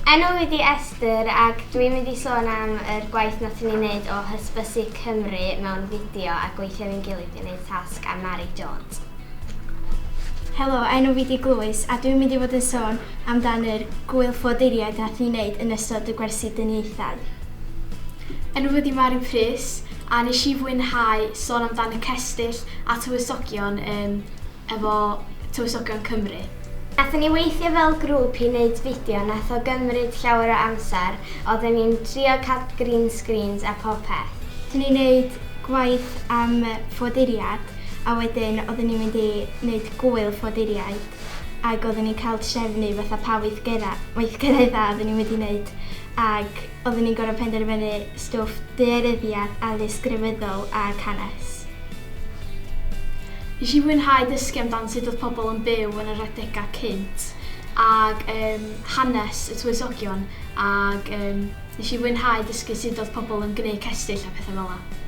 Enw fi 'di Esther ac dwi'n mynd i sôn am yr gwaith nathon ni wneud o hysbysu Cymru mewn fideo a gweithio efo'n gilydd i wneud tasg am Mari Jones. Helo, enw fi 'di Glwys a dwi'n mynd i fod yn sôn amdan yr gŵyl ffoaduriaid nath ni wneud yn ystod y gwersi dyniaethau. Enw fi 'di Mari Prys a nes i fwynhau sôn amdan y cestyll a tywysogion yym efo Tywysogion Cymru. Nathon ni weithio fel grŵp i wneud fideo, nath o gymryd llawer o amser, oedden ni'n trio cael green screens a popeth. Nathon ni wneud gwaith am ffoaduriad a wedyn oedden ni'n mynd i wneud gŵyl ffoaduriaid ac oedden ni'n cael trefnu fatha pa weithgareddau oedden ni'n mynd i wneud ac oedden ni'n gorfod penderfynu stwff daearyddiaeth, addysg grefyddol ac hanes. Nes i fwynhau dysgu amdan sut oedd pobl yn byw yn yr adegau cynt ag yym hanes y tywysogion ag yym nes i fwynhau dysgu sut oedd pobl yn gwneud cestyll a pethau fel 'na.